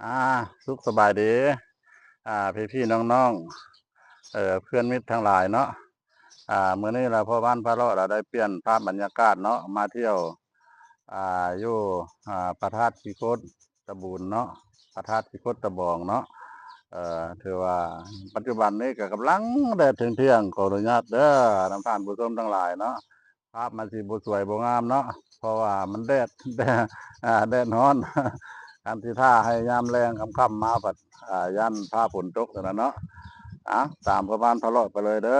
ອ່າ ສຸກສະບາຍດີ ອ່າ ພີ່ໆນ້ອງໆ ເອີ ເພື່ອນມິດທັງຫຼາຍເນາະ. ອ່າ ມື້ນີ້ລະພໍ່ບ້ານພາເລາະລະໄດ້ປ່ຽນພາບບັນຍາກາດເນາະ ມາທ່ຽວ ອ່າ ຢູ່ ອ່າ ພະທາດຂີ້ຄົດຕະບູນເນາະ ພະທາດຂີ້ຄົດຕະບອງເນາະ. ເອີ ຖືວ່າປັດຈຸບັນນີ້ກໍກຳລັງແດດທ່ຽງໆ ຂໍອະນຸຍາດເດີ ນຳທ່ານຜູ້ຊົມທັງຫຼາຍເນາະ. ພາບມັນຊິບໍ່ສວຍບໍ່ງາມເນາະ ເພາະວ່າມັນແດດ ແດດ ອ່າ ແດດຮ້ອນ ຄັນຊິຖ້າໃຫ້ຍາມແລງຄ່ຳໆມາພັດ ອ່າ ຢ້ານຟ້າຝົນຕົກຊັ້ນນະເນາະ. ອ່າ ຕາມພໍ່ບ້ານພາເລາະໄປເລີຍເດີ.